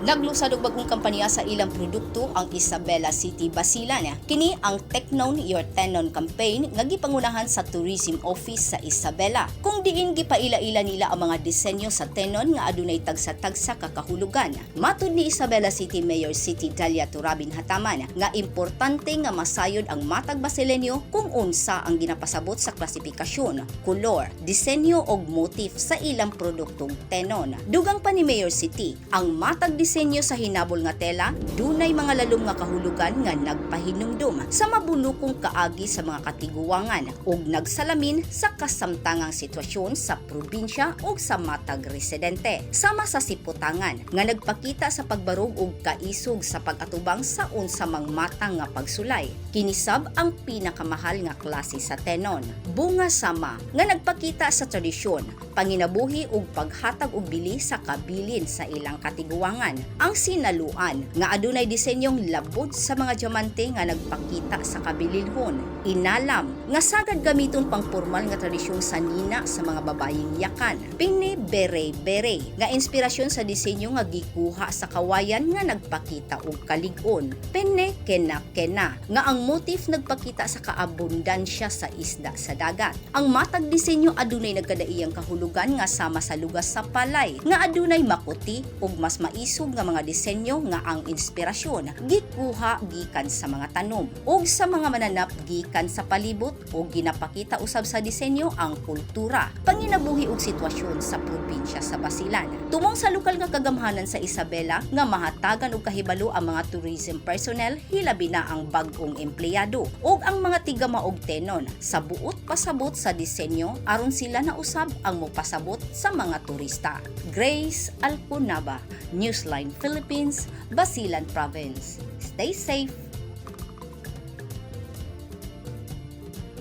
Naglusad og bagong kampanya sa ilang produkto ang Isabela City, Basilan. Kini ang Teknon Your Tenon campaign nga gipangunahan sa Tourism Office sa Isabela, kung diin gipaila-ila nila ang mga disenyo sa tenon nga adunay tagsa-tagsa ka kahulugan. Matud ni Isabela City Mayor City Dalia Turabin Hataman nga importante nga masayod ang matag Basilenyo kung unsa ang ginapasabot sa klasifikasyon, kolor, disenyo og motif sa ilang produktong tenon. Dugang pa ni Mayor City, ang matag disenyo sa hinabol nga tela dunay mga lalom nga kahulugan nga nagpahinumdum sa mabulukong kaagi sa mga katiguwangan ug nagsalamin sa kasamtangang sitwasyon sa probinsya ug sa matag residente. Sama sa siputangan nga nagpakita sa pagbarog ug kaisog sa pag-atubang sa unsa mang matang nga pagsulay. Kini sab ang pinakamahal nga klase sa tenon. Bunga sama nga nagpakita sa tradisyon, panginabuhi ug paghatag og bili sa kabilin sa ilang katiguwangan. Ang sinaluan nga adunay disenyong labod sa mga diamante nga nagpakita sa kabililhon. Inalam nga sagad gamiton pang formal nga tradisyon sa nina sa mga babayeng yakan. Pini bere bere nga inspirasyon sa disenyo nga gikuha sa kawayan nga nagpakita og kalig-on. Pene kena kena nga ang motif nagpakita sa kaabundansya sa isda sa dagat. Ang matag disenyo adunay nagkadaiyang kahulugan nga sama sa lugas sa palay nga adunay makuti ug mas maisog nga mga disenyo nga ang inspirasyon gikuha gikan sa mga tanom ug sa mga mananap gikan sa palibot, ug ginapakita usab sa disenyo ang kultura, panginabuhi ug sitwasyon sa probinsya sa Basilan. Tumong sa lokal nga kagamhanan sa Isabela nga mahatagan og kahibalo ang mga tourism personnel, hilabi na ang bag-ong empleyado ug ang mga tigama og tenon, sa buot pasabot sa disenyo aron sila na usab ang mopasabot sa mga turista. Grace Alconaba, Newsline Philippines, Basilan Province. Stay safe.